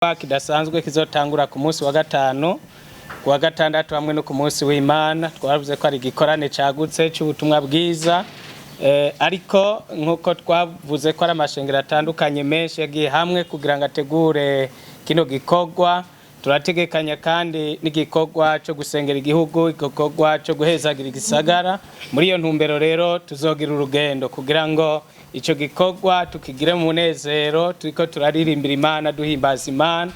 Kidasanzwe kizotangura ku munsi wa gatanu, ku wa gatandatu hamwe no ku munsi w'Imana. Twavuze ko ari igikorane cagutse c'ubutumwa bwiza, ariko nk'uko twavuze ko ari amashengero atandukanye menshi yagiye hamwe kugira ngo ategure kino gikorwa. Turategekanya kandi n'igikorwa cyo gusengera igihugu, igikorwa cyo guhezagira igisagara. Muri iyo ntumbero rero tuzogira urugendo kugira ngo ico gikorwa tukigire mu munezero, turiko turaririmbira Imana, duhimbaza Imana.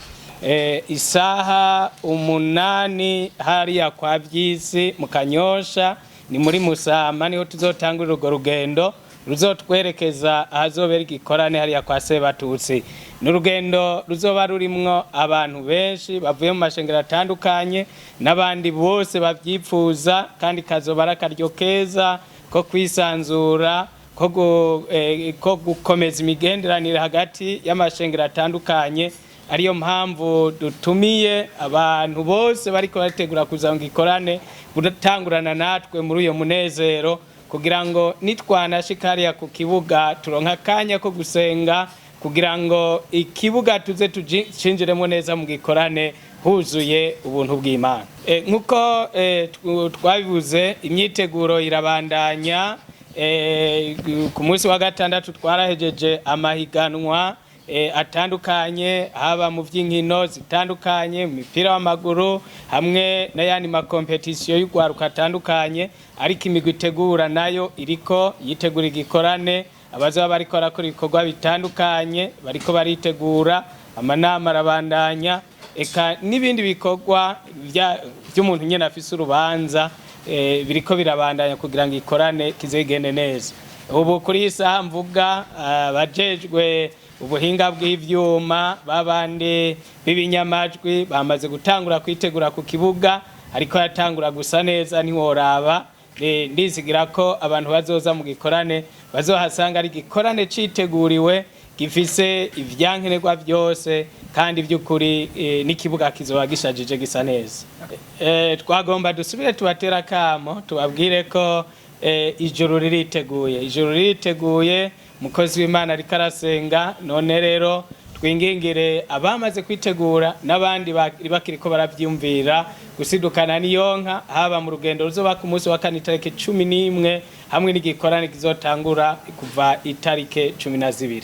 Isaha 8 hariya kwa Vyisi mu Kanyosha, ni muri Musama, niho tuzotangurira urwo rugendo ruzotwerekeza ahazobera igikorane hariya kwa Sebatutsi. Ni urugendo ruzoba rurimwo abantu benshi bavuye mu mashengero atandukanye n'abandi bose bavyipfuza, kandi kazoba ari akaryo keza ko kwisanzura, ko gukomeza imigenderanire hagati y'amashengero atandukanye. Ariyo mpamvu dutumiye abantu bose bariko barategura kuza ngo ikorane gutangurana natwe muri uyo munezero, kugira ngo nitwanashika hariya ku kibuga turonka akanya ko gusenga, kugira ngo ikibuga tuze tucinjiremo neza mu gikorane huzuye ubuntu bw'Imana. Nk'uko twabivuze, imyiteguro irabandanya. Ku munsi wa gatandatu twarahejeje amahiganwa atandukanye, haba mu vy'inkino zitandukanye, mu mipira w'amaguru hamwe n'ayandi makompetisiyo y'urwaruka atandukanye. Ariko imigwi itegura nayo iriko yitegura igikorane. Abazoba bariko barakora ibikorwa bitandukanye bariko baritegura, amanama arabandanya, eka n'ibindi bikorwa vy'umuntu nyene afise urubanza, biriko birabandanya kugira ngo ikorane kizegende neza. Ubu kuri iyi saha mvuga, abajejwe ubuhinga bw'ivyuma, babandi b'ibinyamajwi, bamaze gutangura kwitegura ku kibuga, ariko yatangura gusa neza ntiworaba. Ndizigira ko abantu bazoza mu gikorane bazohasanga ari igikorane citeguriwe, gifise ivyankenerwa vyose, kandi vy'ukuri n'ikibuga kizoba gishajije gisa neza. Twagomba dusubire tubatera akamo, tubabwire ko ijuru ririteguye, ijuru ririteguye. Umukozi w'Imana ariko arasenga. None rero twingingire abamaze kwitegura n'abandi bakiriko baravyumvira gusidukana n'iyonka, haba mu rugendo ruzoba ku munsi wa kane itariki 11 hamwe n'igikorane kizotangura kuva itariki 12.